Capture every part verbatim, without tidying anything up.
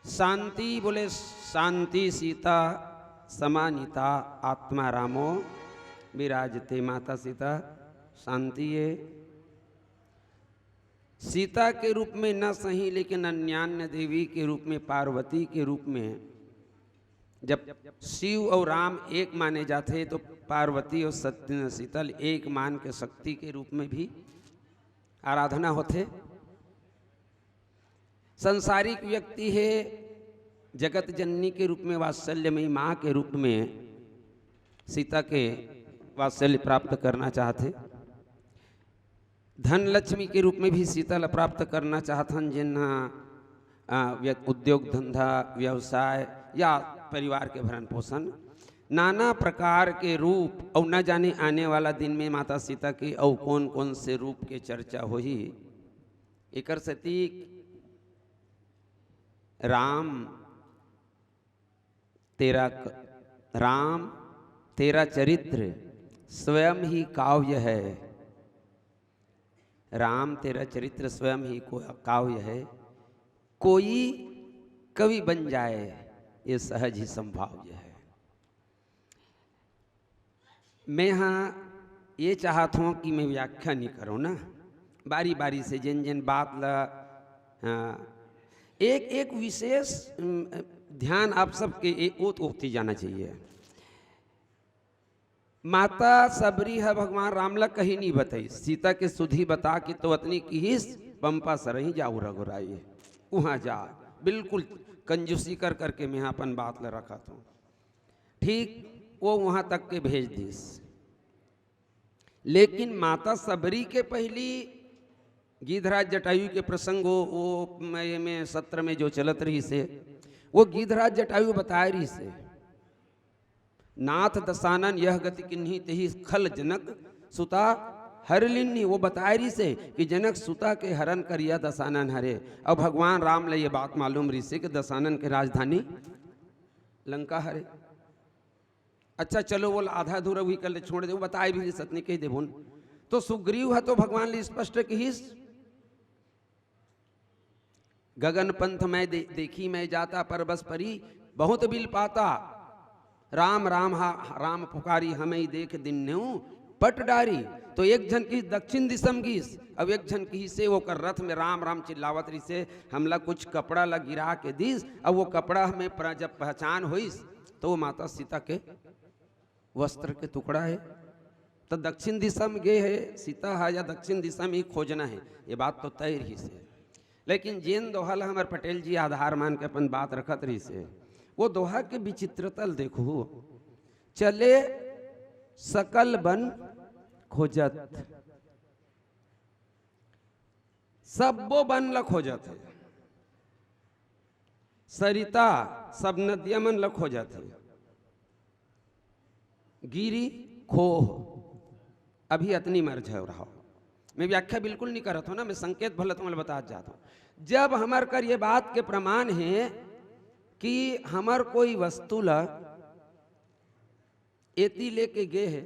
शांति बोले, शांति सीता समानीता आत्मा रामो विराजते। माता सीता शांति है। सीता के रूप में न सही, लेकिन अन्यान्य देवी के रूप में, पार्वती के रूप में, जब शिव और राम एक माने जाते, तो पार्वती और सत्य सीतल एक मान के शक्ति के रूप में भी आराधना होते। संसारिक व्यक्ति है, जगत जननी के रूप में, वात्सल्यमयी माँ के रूप में सीता के वात्सल्य प्राप्त करना चाहते, धन लक्ष्मी के रूप में भी सीता ला प्राप्त करना चाहथन, जिन ह, आ, व्य-, उद्योग धंधा, व्यवसाय या परिवार के भरण पोषण, नाना प्रकार के रूप, और न जाने आने वाला दिन में माता सीता के और कौन कौन से रूप के चर्चा होही। एकर सेती राम तेरा क-, राम तेरा चरित्र स्वयं ही काव्य है। राम तेरा चरित्र स्वयं ही को-, काव्य है। कोई कवि बन जाए, ये सहज ही संभाव्य है। मैं हाँ ये चाहत हूँ कि मैं व्याख्या नहीं करूँ ना, बारी बारी से जिन जिन बात ला, हाँ, एक एक विशेष, उम, ध्यान आप सबके ए-, ओत ओती जाना चाहिए। माता सबरी ह भगवान राम ला कहीं नहीं बताई, सीता के सुधी बता के तो अतनी किहिस, पंपा सरही जाऊ रघुराई, वहाँ जा, बिल्कुल कंजूसी कर करके मैं अपन बात ला रखत हूँ। ठीक वो वहाँ तक के भेज दिस। लेकिन माता सबरी के पहली गीधराज जटायु के प्रसंग वो, वो मैं, में सत्र में जो चलत रहिसे, वो गीधराज जटायु बताए रहिसे, नाथ दसानन यह गति किन्ही तेहि खल जनक सुता हर लिन्नी। वो बताए रहिसे कि जनक सुता के हरण करिया दसानन हरे। अब भगवान राम ला ये बात मालूम रहिसे कि दसानन के राजधानी लंका हरे। अच्छा, चलो, वो आधा अधूरा भी कर ले, छोड़ दे, वो बताए भी सतनी कह देबो न। तो सुग्रीव ह तो भगवान ले स्पष्ट किहिस, गगन पंथ मैं दे-, देखी मैं जाता परबस परी, बहुत बिल पाता। राम राम हा, राम पुकारी, हमें देख दिन नेऊ पट डारी। तो एक झन किहिस दक्षिण दिशम गिस, अब एक झन किहिसे ओकर रथ में राम राम चिल्लावत रहिसे, हमला कुछ कपड़ा ला गिरा के दिस। अब वो कपड़ा में प्र-, जब पहचान होइस, तो वो माता सीता के वस्त्र के टुकड़ा है। तो दक्षिण दिशा में गे है सीता हा, या दक्षिण दिशा में ही खोजना है, ये बात तो तय रहिसे। लेकिन जेन दोहा ला हमर पटेल जी आधार मान के अपन बात रखत रहिसे, वो दोहा के विचित्रता ल देखहू। चले सकल बन खोजत, सब्बो बन ल खोजत हे, सरिता, सब नदिया मन ल खोजत हे, गिरी, खोह, अभी अतनी मर झव रहो। मैं व्याख्या बिल्कुल नहीं करत हूँ ना, मैं संकेत भले तुम्हें बता जाता हूँ। जब हमर कर ये बात के प्रमाण है कि हमर कोई वस्तु ल एती लेके गे हे,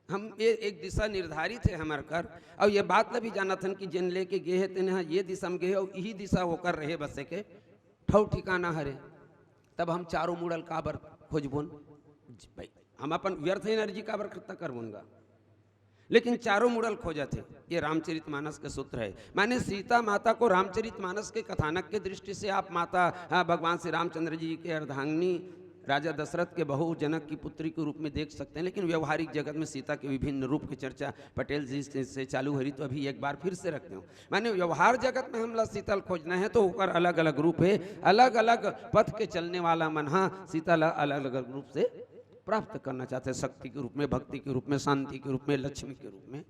हम ये एक दिशा निर्धारित है हमर कर, और ये बात ल भी जानत हन कि जेन लेके गे हे, तेन ह ये दिशा में गे हे, और यही दिशा ओकर रहे बसे के ठौ ठिकाना हरे, तब हम चारों मुड़ल काबर खोजबोन? भाई, हम अपन व्यर्थ एनर्जी काबर खर्चा करबोन गा? लेकिन चारों मुड़ल खोजत हे। ये रामचरित मानस के सूत्र है। माने सीता माता को रामचरित मानस के कथानक के दृष्टि से आप माता, हाँ, भगवान श्री रामचंद्र जी के अर्धांगिनी, राजा दशरथ के बहू, जनक की पुत्री के रूप में देख सकते हैं, लेकिन व्यवहारिक जगत में सीता के विभिन्न रूप की चर्चा पटेल जी से, से चालू हो रही, तो अभी एक बार फिर से रखते हो। माने व्यवहार जगत में हमला सीता ल खोजना है, तो ओकर अलग-अलग रूप है, अलग-अलग पथ के चलने वाला मन हा सीता ला अलग-अलग रूप से प्राप्त करना चाहते हैं, शक्ति के रूप में, भक्ति के रूप में, शांति के रूप में, लक्ष्मी के रूप में।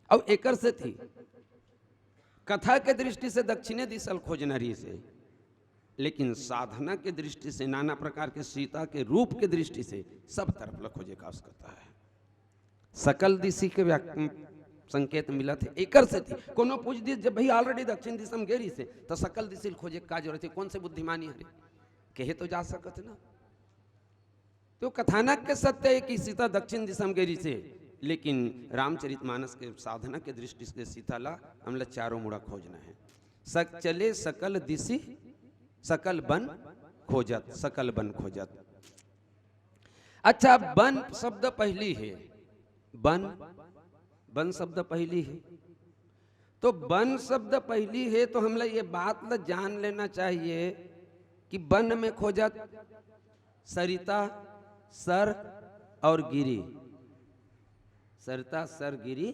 अब एकर सेती कथा के दृष्टि से दक्षिणे दिशा ल खोजना रहिसे, लेकिन साधना के दृष्टि से, नाना प्रकार के सीता के रूप के दृष्टि से सब तरफ ल खोजे का आवश्यकता है। सकल दिशि के व्याक-, संकेत मिलत हे। एकर सेती कोनो पूछ दिस, जब भाई already दक्षिण दिशा में गे रहिसे, त सकल दिशि ल खोजे का जरूरत हे? कौन से बुद्धिमानी हरे? कहे तो जा सकत ना। तो कथानक के सत्य है कि सीता दक्षिण दिशा में गे रहिसे, लेकिन रामचरित मानस के साधना के दृष्टि से सीता ला हमला चारों मुड़ा खोजना है। सक-, चले सकल दिशि सकल बन खोजत, सकल बन खोजत। अच्छा, बन शब्द पहिली हे, बन, बन शब्द पहिली हे, तो बन शब्द पहिली हे, तो हमला ये बात ला जान लेना चाहिए कि बन में खोजत सरिता, सर और गिरी, सरिता, सर, गिरी,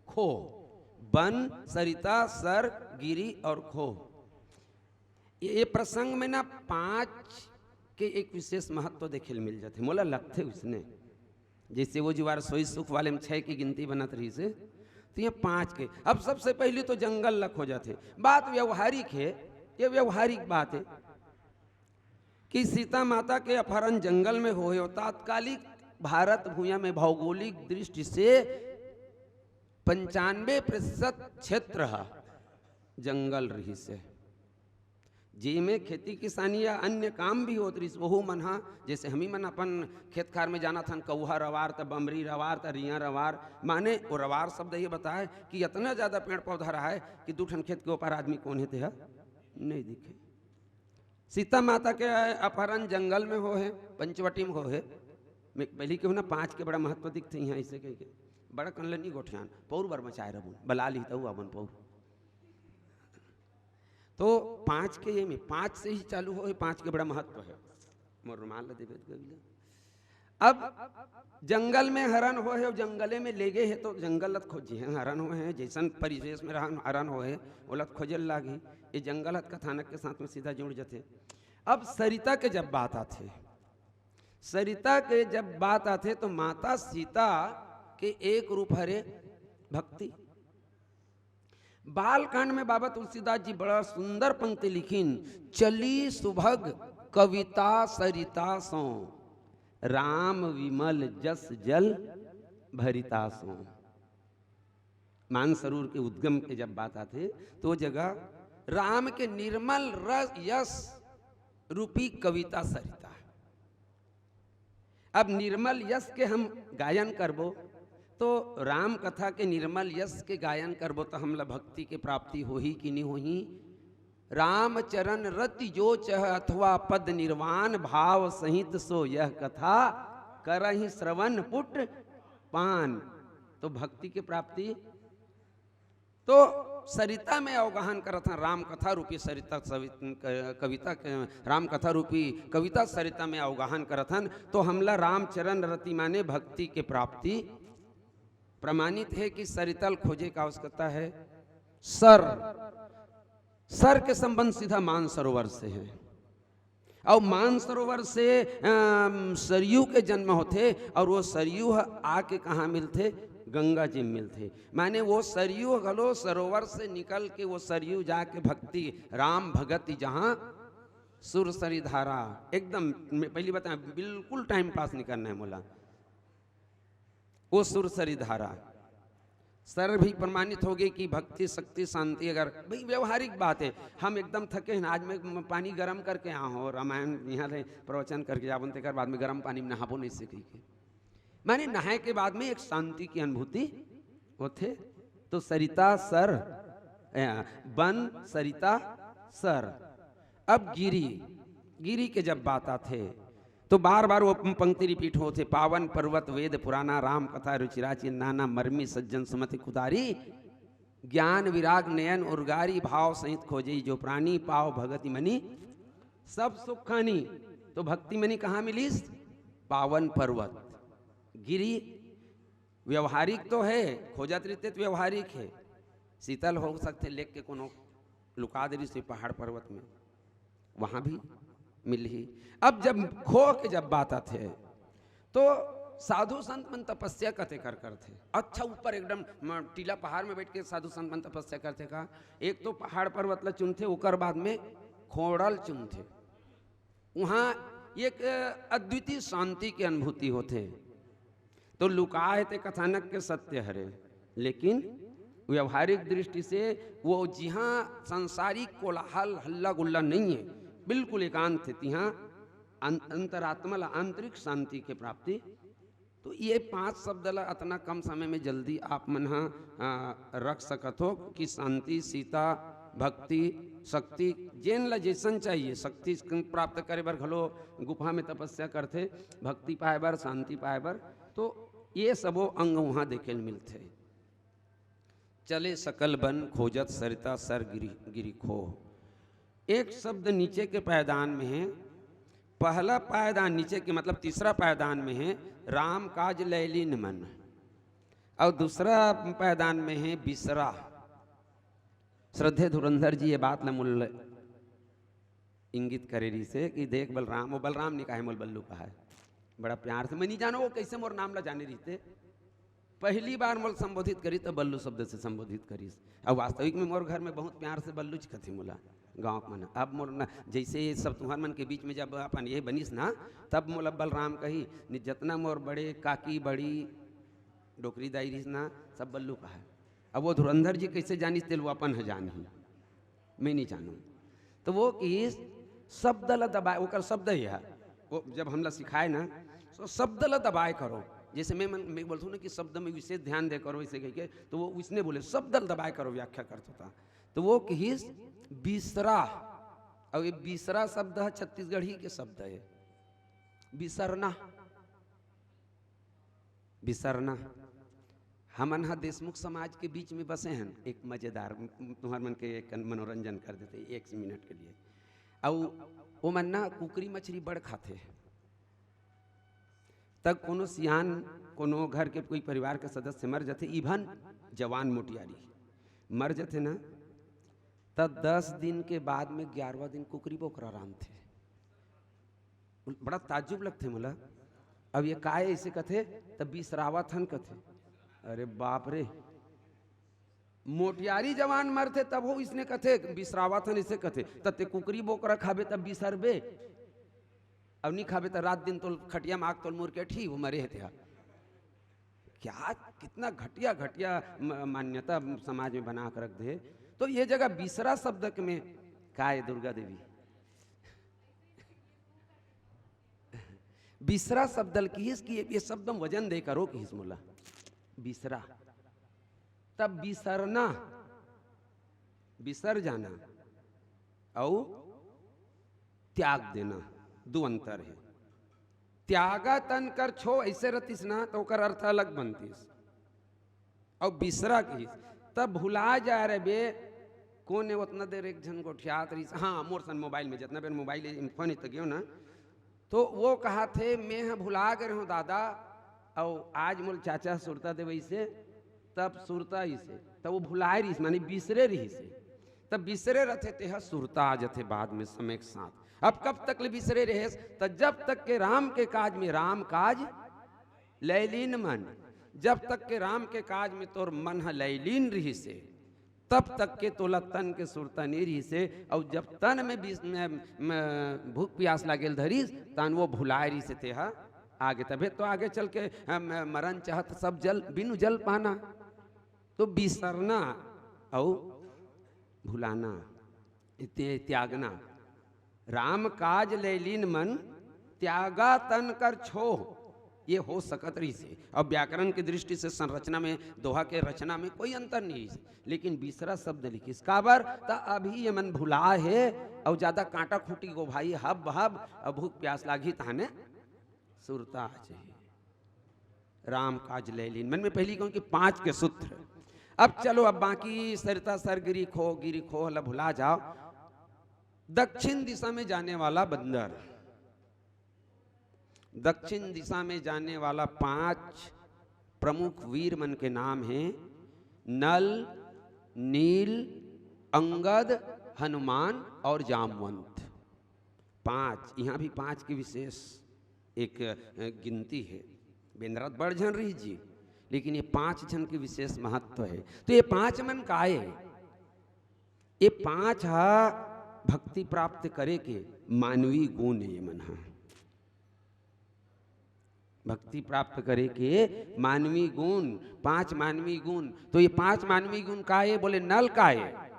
खो, बन, सरिता, सर, गिरी और खो। ये, ये प्रसंग में ना पाँच के एक विशेष महत्व देखे ल मिल जाथे, मोला लगथे उसने। जैसे वो जुवार सोई सुख वाले में छह की गिनती बनत रहिस हे, तो ये पाँच के। अब सबसे पहली तो जंगल ला खोजत हे, बात व्यवहारिक हे, ये व्यवहारिक बात हे कि सीता माता के अपहरण जंगल में होय हे, तात्कालिक भारत भुइयां में भौगोलिक दृष्टि से पंचानबे प्रतिशत क्षेत्र ह जंगल रहिस हे, जेमे खेती किसानी या अन्य काम भी होत रहिस। वहू मन ह, जैसे हमी मन अपन खेत खार में जानत हन, कौहा रवार, त बमरी रवार, त रिया रवार, माने वो रवार शब्द ये बताए कि इतना ज्यादा पेड़ पौधा रहा है कि दू ठन खेत के ऊपर आदमी कौन हे, ते ह नहीं दिखे। सीता माता के अपहरण जंगल में होय हे, पंचवटी में होय हे। मैं पहली कहूँ ना, पाँच के बड़ा महत्व दिखथे यहाँ, ऐसे कह के बड़ा कन ल नहीं गोठियान, पौर बर मचाए रहबो, बला ली तऊ अपन पौर। तो पाँच के ये में, पाँच से ही चालू होय हे, पाँच के बड़ा महत्व हे। मोर रुमाल ला देबे त गविला। अब जंगल में हरन होय हे, जंगले में लेगे हे, तो जंगल ल त खोजे हे, हरन होय हे, जैसन परिवेश में रहन, हरन होय हे, ओला त खोजे ल लागही। ये जंगल ह त कथानक के साथ में सीधा जुड़ जथे। अब सरिता के जब बात आथे, सरिता के जब बात आथे, तो माता सीता के एक रूप हरे भक्ति। बालकांड में बाबा तुलसीदास जी बड़ा सुंदर पंक्ति लिखिन, "चली सुभग कविता सरिता सो, राम विमल जस जल भरिता सो।" मानसरोवर के उद्गम के जब बात आथे, तो वो जगह राम के निर्मल रस, यश रूपी कविता सरिता। अब निर्मल यश के हम गायन करबो, तो राम कथा के निर्मल यश के गायन करबो, तो हमला भक्ति के प्राप्ति होही कि नहीं होही? "राम चरण रति जो चह अथवा पद निर्वाण, भाव सहित सो यह कथा करहि श्रवण पुट पान।" तो भक्ति के प्राप्ति। तो सरिता में अवगाहन करत हन, राम कथा रूपी सरिता सवि-, क-, कविता के, राम कथा रूपी कविता सरिता में अवगाहन करत हन। तो हमला रामचरण रति माने भक्ति के प्राप्ति प्रमाणित हे कि सरिता ल खोजे का आवश्यकता हे। सर, सर के संबंध सीधा मानसरोवर से हे। अउ मानसरोवर से, अम, सरयू के जन्म होथे, अउ वो सरयू ह आके कहाँ मिलथे? गंगा जी में मिलथे। माने वो सरयू ह घलो सरोवर से निकल के, वो सरयू जाके भक्ति, राम भगति जहाँ सुरसरी धारा, एकदम मैं पहली बताया, बिल्कुल time pass नहीं करना हे मोला। वो सुरसरी धारा सर भी प्रमाणित होगे कि भक्ति, शक्ति, शांति, अगर भाई व्यवहारिक बात हे, हम एकदम थके हैं, आज मैं पानी गरम करके आया हूँ, रामायण यहाँ ले प्रवचन करके जाबो, तेकर बाद में गरम पानी में नहाबो नहीं से कहि के, माने नहाए के बाद में एक शांति की अनुभूति होथे। तो सरिता सर, ए, बन सरिता सर। अब गिरी, गिरी के जब बात आथे, तो बार बार वो पंक्ति repeat होथे, "पावन पर्वत वेद पुराना, राम कथा रुचिरा चिन्हाना, मर्मी सज्जन सुमति कुदारी, ज्ञान विराग नयन उर्गारी, भाव सहित खोजई जो प्राणी, पाव भगति मनी सब सुख खानी।" तो भक्ति मनी कहाँ मिलिस? पावन पर्वत। गिरी व्यवहारिक तो हे, खोजत रहिते तो व्यवहारिक हे, सीता ल हो सकथे लेग के कोनो लुका दे रहिस हे पहाड़ पर्वत में, वहाँ भी मिलही। अब जब खोह के जब बात आथे, तो साधु संत मन तपस्या कते कर करथे। अच्छा, ऊपर एकदम म-, टीला पहाड़ में बैठ के साधु संत मन तपस्या करथे का? एक तो पहाड़ पर्वत ला चुनथे, ओकर बाद में खोड़ल चुनथे। वहाँ एक अद्वितीय शांति के अनुभूति होथे। तो लुकाए हे ते कथानक के सत्य हरे, लेकिन व्यवहारिक दृष्टि से वो जिहाँ सांसारिक कोलाहल, हल्ला गुल्ला नहीं हे, बिल्कुल एकांत हे, तिहाँ अं-, अंतरात्मा ला आंतरिक शांति के प्राप्ति। तो ये पांच शब्द ला अतना कम समय में जल्दी आप मन ह, आ, रख सकत हो कि शांति, सीता, भक्ति, शक्ति जेन ला जैसन चाहिए, शक्ति प्राप्त करे बर घलो गुफा में तपस्या करथे, भक्ति पाए बर, शांति पाए बर। तो ये सबो अंग वहाँ देखे ल मिलथे। चले सकल बन खोजत सरिता सर गिरी, गिरी खोह। एक शब्द नीचे के पायदान में है, पहला पायदान नीचे के, मतलब तीसरा पायदान में है, राम काज लैलीन मन, और दूसरा पायदान में है बिसरा। श्रद्धे धुरंधर जी ये बात ल मोल इंगित करे रहिसे कि देख बलराम, वो बलराम नहीं कहे, मोल बल्लू कहा है। बड़ा प्यार से, मैं नहीं जानो वो कैसे मोर नाम ला जाने रहिते। पहली बार मोल संबोधित करी तो बल्लू शब्द से संबोधित करिस। अब वास्तविक में मोर घर में बहुत प्यार से बल्लूच कथे मोला गाँव के मन। अब मोर न, जैसे ये सब तुम्हार मन के बीच में जब अपन ये बनिस ना, तब मोला बलराम कही, नि जतना मोर बड़े काकी, बड़ी डोकरी दाई रहिस ना, सब बल्लू कहा है। अब वो धुरंधर जी कैसे जानिस, तेल वो अपन ह जान ही, मैं नहीं जानूँ। तो वो कि शब्द ल दबाए, ओकर शब्द ही है। वो जब हमला सिखाए ना, तो शब्द ल दबाए करो। जैसे मैं मन, मैं बोलता हूँ ना कि शब्द में विशेष ध्यान दे करो, ऐसे कह के, तो वो इसने बोले, "शब्द ल दबाए करो," व्याख्या करता था। तो वो कि बिसरा, और ये बिसरा शब्द है, छत्तीसगढ़ी के शब्द है, बिसरना। बिसरना। हमन ह देशमुख समाज के बीच में बसे हन। एक मजेदार, तुहर मन के एक मनोरंजन कर देते एक मिनट के लिए। अउ ओमन ना कुकरी मछरी बड़ खाथे। तब कोनो सियान, कोनो घर के कोई परिवार के सदस्य मर जथे, इभन जवान मोटियारी मर जथे ना, तब दस दिन के बाद में ग्यारहवाँ दिन कुकरी बोकरा रांधथे। बड़ा ताज्जुब लगथे मोला। अब ये काय ऐसे कथे? तब बिसरावत हन कथे। अरे बाप रे, मोटियारी जवान मरथे तब हो इसने कथे बिसरावत हन, इसे कथे। तब ते कुकरी बोकरा खाबे तब बिसरबे, अब नहीं खाबे तब रात दिन तोल खटिया में आग तोल मुर के ठी वो मरे हे तेहा। क्या, कितना घटिया घटिया म-, मान्यता समाज में बना के रख दे। तो ये जगह बिसरा शब्द में काय दुर्गा देवी बिसरा शब्द ल किहिस कि ये शब्द में वजन दे करो किहिस मोला। बिसरा, तब बिसरना, बिसर जाना, अउ त्याग देना, दो अंतर है। त्यागा तन कर छो ऐसे रतिस ना, तो ओकर अर्थ अलग बनतिस। अउ बिसरा किहिस, तब भुला जा रे बे। कोन ए ओतना देर एक झन गोठियात रहिस? हाँ, मोर सन मोबाइल में, जतना बेर मोबाइल फोन त गयो ना, तो वो कहा थे, "मैं ह भुला गे रहूँ दादा, अउ आज मोल चाचा सुरता देवइसे, तब सुरता इसे।" तब वो भुलाए रहिस, माने बिसरे रहिसे। तब बिसरे रथे, तेहा सुरता आ जथे बाद में समय के साथ। अब कब तक ले बिसरे रहेस? त जब तक के राम के काज में राम काज लैलीन मन, जब तक के राम के काज में तोर मन ह लैलीन रहिसे, तब तक के तोला तन के सुरता नहीं रहिसे। अउ जब तन में बिस-, में, में भूख प्यास लागेल धरिस, तन वो भुलाए रहिसे, तेहा आगे तभे तो आगे चल के, अ, म-, मरन चाहत सब जल, बिनु जल पाना। तो बिसरना अउ भुलाना, ते-, त्यागना। राम काज लैलीन मन, त्यागा तन कर छोह। ये हो सकत रहिसे। अब व्याकरण की दृष्टि से, संरचना में, दोहा के रचना में कोई अंतर नहीं रहिसे, लेकिन बिसरा शब्द लिखिस। काबर? त अभी ये मन भुला हे, अउ ज्यादा कांटा खूटी गो भाई, हब हब, अब भूख प्यास लागी तहाने सुरता आ जाही। राम काज लैलीन मन में पहली कहूँ कि पांच के सूत्र। अब चलो, अब बाकी सरिता सर गिरी खो, गिरी खो ला भुला जाओ। दक्षिण दिशा में जाने वाला बंदर, दक्षिण दिशा में जाने वाला पांच प्रमुख वीर मन के नाम हैं नल, नील, अंगद, हनुमान और जामवंत। पांच, यहाँ भी पांच की विशेष एक, अ, गिनती है। बेंदरा त बड़ झन रहिस जी, लेकिन ये पांच झन के विशेष महत्व है। तो ये पांच मन काय? ये पांच हा भक्ति प्राप्त करे के मानवी गुण है, ये मन हा भक्ति प्राप्त करे के मानवी गुण, पांच मानवी गुण। तो ये पांच मानवी गुण काय? बोले नल काय?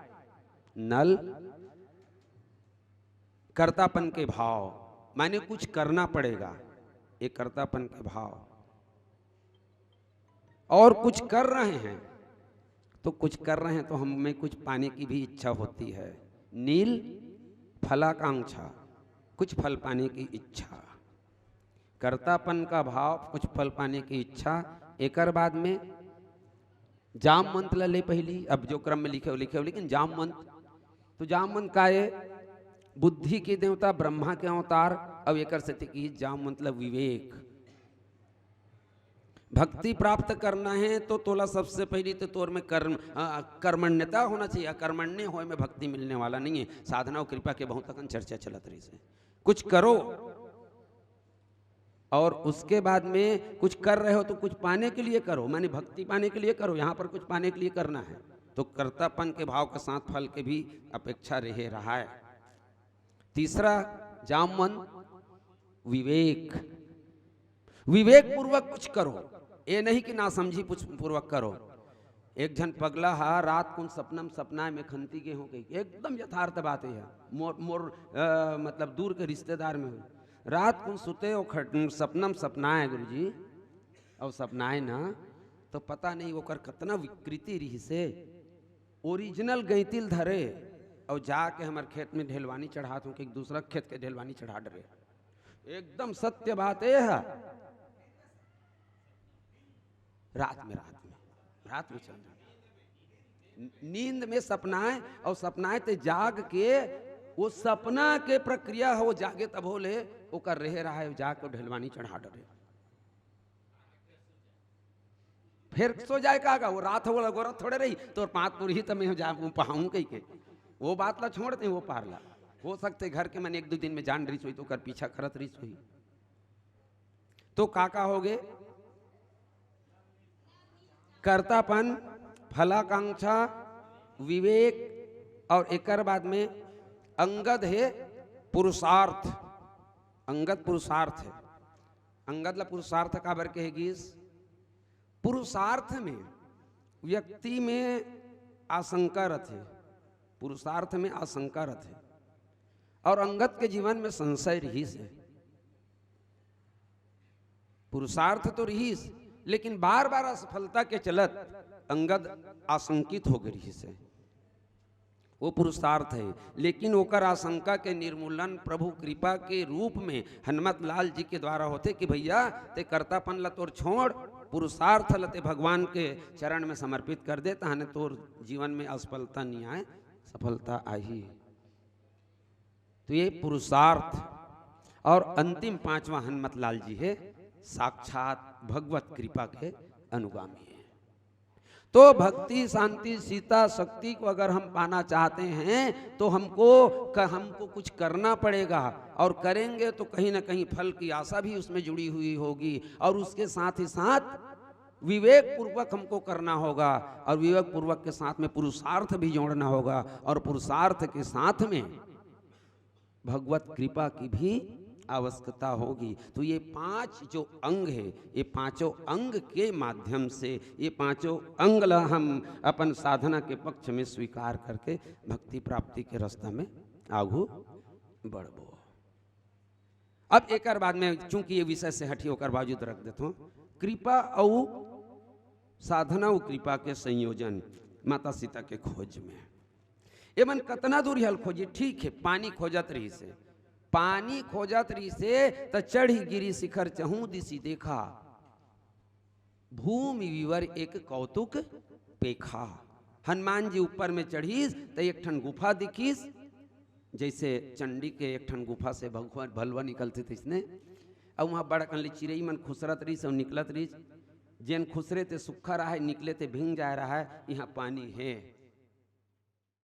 नल कर्तापन के भाव, माने कुछ करना पड़ेगा, ये कर्तापन के भाव। और कुछ कर रहे हैं, तो कुछ कर रहे हैं तो हमें कुछ पाने की भी इच्छा होती है। नील फलाकांक्षा, कुछ फल पाने की इच्छा, कर्तापन का भाव, कुछ फल पाने की इच्छा। एकर बाद में जामवंत ला ले पहिली, अब जो क्रम में लिखे हो, लिखे हो, लेकिन जामवंत, तो जामवंत का ये बुद्धि के देवता, ब्रह्मा के अवतार, अब एकर सेती की जामवंत ला विवेक। भक्ति प्राप्त करना है तो तोला सबसे पहली तो तोर में कर्म, अ, कर्मण्यता होना चाहिए। अकर्मण्य होए में भक्ति मिलने वाला नहीं है। साधना और कृपा के बहुत अकन चर्चा चलत रहिस हे। कुछ करो, और उसके बाद में कुछ कर रहे हो तो कुछ पाने के लिए करो, माने भक्ति पाने के लिए करो। यहाँ पर कुछ पाने के लिए करना है तो कर्तापन के भाव के साथ फल के भी अपेक्षा रहे रहा है। तीसरा, जामवंत, विवेक। विवेक पूर्वक कुछ करो, ये नहीं कि नासमझी पूछ-, पूर्वक करो। एक झन पगला हा रात कुन सपना में, सपना में खंती गे हो गई, एकदम यथार्थ बात है। मोर, मोर, अ, मतलब दूर के रिश्तेदार में हो, रात कुन सुते हो खट-, सपना में सपना है गुरुजी, और सपना है ना, तो पता नहीं ओकर कितना विकृति रही से। ओरिजिनल गैतिल धरे और जाके हमर खेत में ढेलवानी चढ़ात हूँ कि एक दूसरा खेत के ढेलवानी चढ़ा डरे। एकदम सत्य बात ये है। रात में, रात में, रात में चल रहा। नींद में सपनाए और सपनाए ते जाग के, वो सपना के प्रक्रिया हो, वो जागे तब हो ले, ओकर रहे रहा है, जाके ढेलवानी चढ़ा डरे। फिर सो जाए का, वो रात हो, गोरत थोड़े रही, तोर पाँच पुरही त मैं जा पहाऊं कही के। वो बात ला छोड़ दे, वो पार ला। हो सकते घर के मन एक दो दिन में जान रही सोई तो ओकर पीछा करत रही सोई। तो का का हो गए? कर्तापन, फलाकांक्षा, विवेक और एकर बाद में अंगद है पुरुषार्थ। अंगद पुरुषार्थ है। अंगद ला पुरुषार्थ काबर कहे गिस? पुरुषार्थ में व्यक्ति में आशंका रथे, पुरुषार्थ में आशंका रथे, और अंगद के जीवन में संशय रहिस हे। पुरुषार्थ तो रहिस, लेकिन बार बार असफलता के चलत अंगद आशंकित हो गए रहिस हे। वो पुरुषार्थ है, लेकिन ओकर आशंका के निर्मूलन प्रभु कृपा के रूप में हनुमत लाल जी के द्वारा होथे कि भैया, ते कर्तापन ला तोर छोड़, पुरुषार्थ ला ते भगवान के चरण में समर्पित कर दे, तहने तोर जीवन में असफलता नहीं आए, सफलता आही। तो ये पुरुषार्थ। और अंतिम पांचवा हनुमत लाल जी है, साक्षात भगवत कृपा के अनुगामी है। तो भक्ति, शांति, शीतल शक्ति को अगर हम पाना चाहते हैं तो हमको क-, हमको कुछ करना पड़ेगा, और करेंगे तो कहीं ना कहीं फल की आशा भी उसमें जुड़ी हुई होगी, और उसके साथ ही साथ विवेक पूर्वक हमको करना होगा, और विवेक पूर्वक के साथ में पुरुषार्थ भी जोड़ना होगा, और पुरुषार्थ के साथ में भगवत कृपा की भी आवश्यकता होगी। तो ये पांच जो अंग है, ये पांचों अंग के माध्यम से, ये पांचों अंग ला हम अपन साधना के पक्ष में स्वीकार करके भक्ति प्राप्ति के रास्ता में आगू बढ़बो। अब एकर बाद में, चूंकि ये विषय से हटी, ओकर बावजूद रख देता हूँ, कृपा अउ साधना अउ कृपा के संयोजन, माता सीता के खोज में। एमन कतना दूर हल खोजी, ठीक है, पानी खोजत रहिस हे, पानी खोजत रहिस हे, त चढ़ी गिरी शिखर चहूं दिशि देखा, भूमि विवर एक कौतुक पेखा। हनुमान जी ऊपर में चढ़िस, त एक ठन गुफा दिखिस, जैसे चंडी के एक ठन गुफा से भगवान भलवा निकलथे तइसने। अउ वहाँ बड़ कन ले चिरई मन खुसरत रहिस अउ निकलत रहिस। जेन खुसरे ते सुक्खा रहे, निकले ते भींग जाए रहे, यहाँ पानी है।